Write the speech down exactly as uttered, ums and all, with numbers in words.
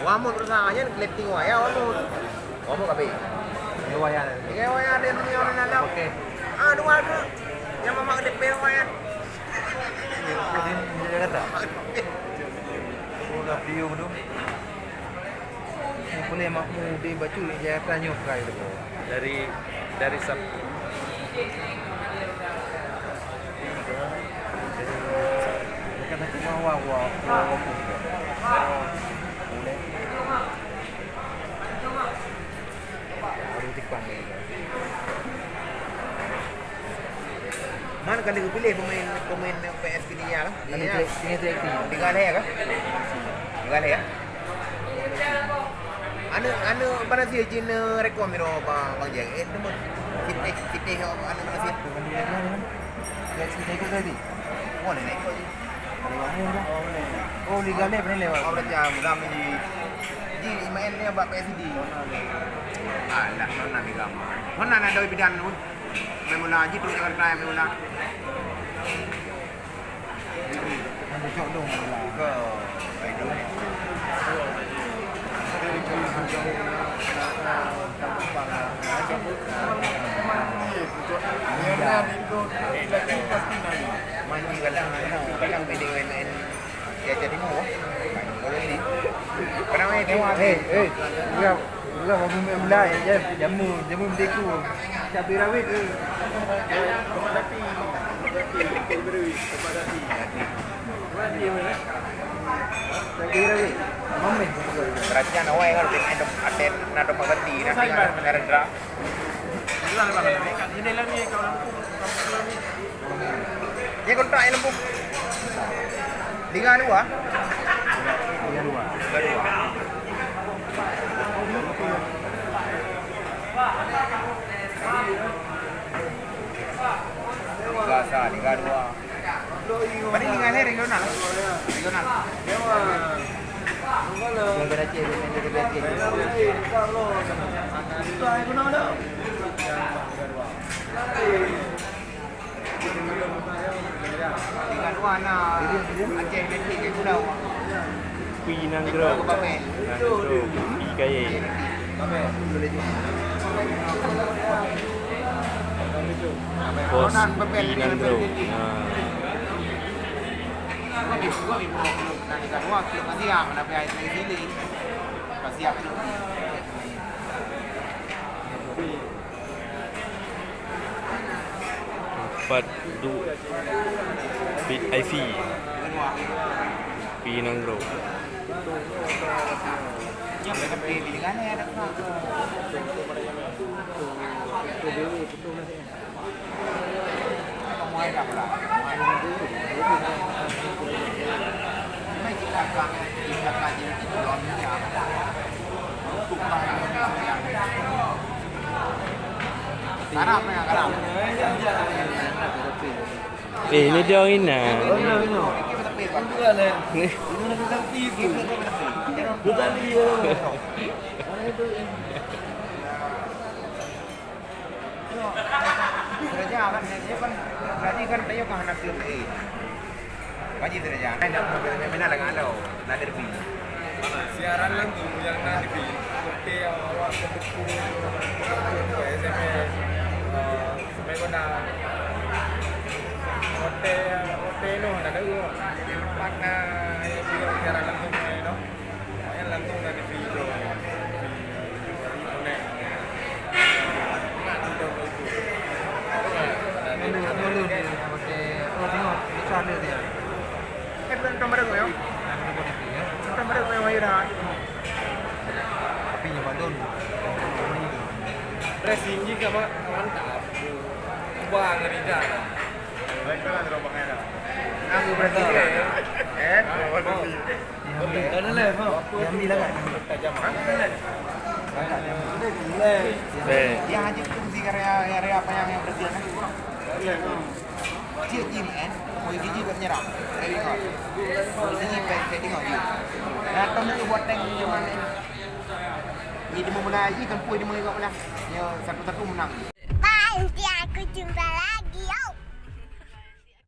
Wamun berusaha nyan, keliting waya wamun. Wamun kabeh. Ini waya. Ini waya ada yang punya orang dalam. Oke. Ah, dua tu. Yang mamak gede pe waya. Ini, ini dia kata. Udah view tu. Boleh makmu di Batu ni, dia akan nyukai tu. Dari, dari Sab- Dekat aku wah, wah, wah, wah, wah. Boleh. Baru depan ni. Man ka lheueh piléh pemain, pemain P S P D ya lah. Ini track, ini track sih. Tiga leh kan? Tiga leh ya? Anu, anu, pada si jin, eh, rekor miro ba Bang Jeng. Eh, temu. Sipeh, sipeh, anu, pada si. Bukan dia kan? Ya, si Jago tadi. Oh, nenek kau je. Ada orang lain dah. Oh, Liga Lab ni lewat. Oh, macam dah menjadi. Ji, main ni bak P S D. Alah, mana ni gambar? Mana nak ada bidan tu? Main bola, ji tu Jakarta main bola. Cocok dong bola. Ke, baik dulu. Manji kadang, kadang, kadang beda dengan Ya, jadi mau. Kalau ni. Kenapa ni? Eh, eh, eh. Enggak, enggak, aku main bola, eh, jam, jamu, jamu berdeka. Cabai rawit tu. Cabai rawit. Mameh. Perhatian awai kan, ada, ada, ada pemerhati, nanti ada pengaran. Ini lah, Bang. Ini lah ni, kalau lampu, lampu ni. Dia kontrak yang lembut. Liga dua. Liga dua. Liga dua. Liga sa, Liga dua. Mana Liga ni regional? Regional. Yang beraceh dia main dia beraceh. Dengan wana Aceh Atletik ke Pulau. Pinang Gro. Pinang Gro. Pi Kaye. Bos Pinang Gro. Ha. Siap. Empat du bit I V. Pinang Gro. Eh, ni dia orang Inan. Ni. Raja kan, dia kan, raja kan, dia kan hana keu, eh. Haji Diraja, hai nak meunan lagak alo, na derby. Siaran langsung nyang na derby. Seperti yang awak kebetulan S M S, eh, sebagai guna. Hotel, hotel noh, na derby. Tempat na, eh, siaran langsung, eh, noh. Main langsung dari video. Mana, mana dia pakai, oh, tengok, besar dia, dia. Eh, bukan, bukan bareng, ya? Bukan bareng, ya, ya, dah. Tapi nyoba dulu. Pressing juga, Mak. Mantap. Wah, ngeri dah. Baiklah, terombangnya dah. Aku berhenti. Eh? Diambil lah kan? Hah? Dia hanya fungsi karya, karya apa yang, yang berarti kan? Cik Jim kan, mau gigi buat menyerang. Dari kau. Mau gigi buat, saya tengok dia. Nah, tahu tu buat tank macam mana? Ni dia mulai lagi, kan pun dia mulai buat mana? Dia satu-satu menang.